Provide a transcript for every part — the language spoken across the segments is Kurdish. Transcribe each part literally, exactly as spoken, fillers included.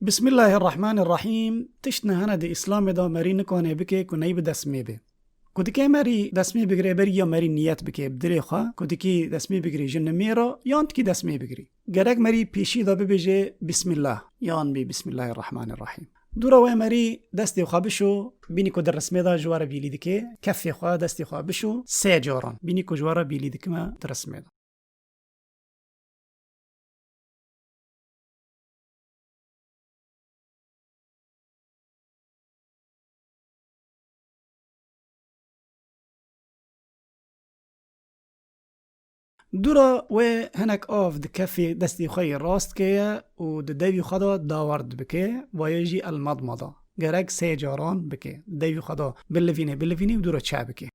Bismillahirrahmanirrahîm. Tişt ne hene di Îslamê de merî nikane bike ku ney bi destmê be. Ku dike merî destmê bigire, berî ya merî niyet bike bi dilê xwe, ku dikî destmê bigirî ji nimê re, yan dikî destmê bigirî. Gerek merî pêşî de bibêje Bismillah, yan bî Bismillahirrahmanirrahîm. Dûra wê merî destê xwe bişo, bînî ku di rismê de ji we re bîlî dike, kefê xwe, destê xwe bişo sê caran. Bînî ku ji we re bîlî dikime di rismê de. Dûra wê hinek av di kefê destê xwe yê rast ke ye û di devî xwe de daward bike, vayê jî elmadmada. Gerek sê caran bike. Di devî xwe de bilivîne, bilivîne û dûra çe bike.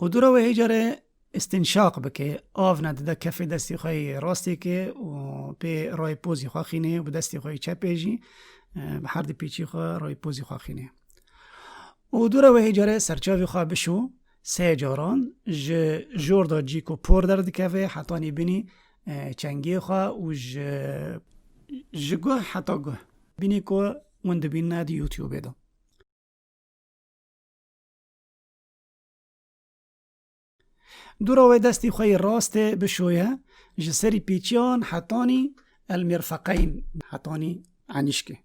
Û dûra wê hêcarê istinşaq bike, av ne dide kefê destê xwe yê rastê ke û pê rayê pozî xwe xîne û bi destê xwe yê çepê jî, e, bi her di pêçî xwe rayê pozî xwe xîne. Û dûra wê hêcarê serçavê xwe bişo sê caran, ji jor de cî ku por derdikeve hetanî binî, e, çengê xwe û ji, ji guh heta guh. Bînî ku hûn dibînine di YouTubeê de. Dûra wê destî xwe yê rastê bişoye, ji serî pêçiyan hetanî elmîrfeqeyn, hetanî enîşkê.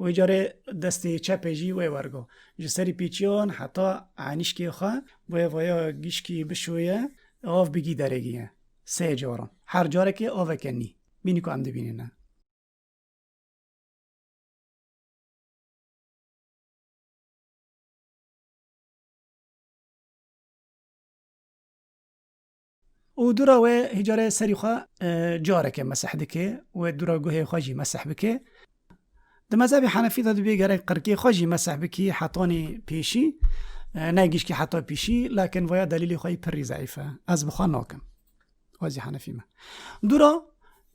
Wê carê destê çepê jî wê wergo. Ji serî pêçiyan heta enîşkê xwe wê vaya gişkî bişoye, av bigî derêgiye. Sê caran. Her carekê aveke nî. Bînî ku em dibînîne. Û dûra wê hîcarê serî xwe, e, careke meseh dike, wê dûra guhê xwe jî meseh bike. Di mezhebê Henefî de dibê gerek qirkê xwe jî meseh bikî hetanî pêşî, e, ne gişkî heta pêşî, lakin vaya delîlê xwe yî pirî zeîf e. Ez bi xwe nakim. Ez jî Henefî me. Dûra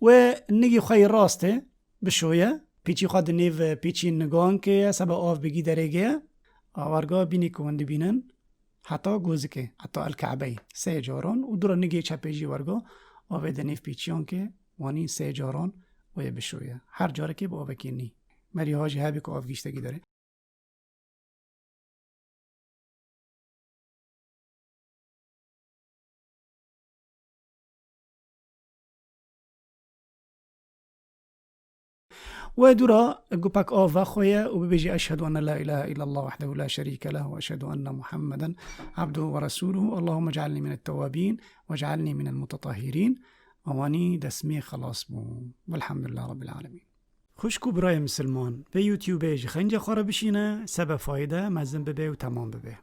wê nigî xwe yî rastê bişoye, pîçî xwe di nêv pîçî nigan ke ye, seba av bigî derêge ye. Awarga bînî ku hûn dibînin, heta gozikê, heta el-Ke'beyê, sê caran û dûra nigê çepê jî werga avê di nêv pîçiyan ke wanî sê caran wê bişoye. Her carekê bi avekê nî. Merî ha jî hebî ku av giştekî derê. Wê dûra gupek av vexoye û bibêjî, "Eşhedû enne la ilahe illallah wahdehu la şerîke leh ve eşhedû enne Muhammeden abduhu ve resûluhu. Allahümme ec'alnî minet tewwabîn ve ec'alnî minel mutetahhirîn." Ewanî destmê xelas bû. Velhamdülillah Rabbil alemin. Xwişk û birayê misilman, vê YouTubeê ji xenca xwe re bişîne, sebe fayde mezin bibe û temam bibe.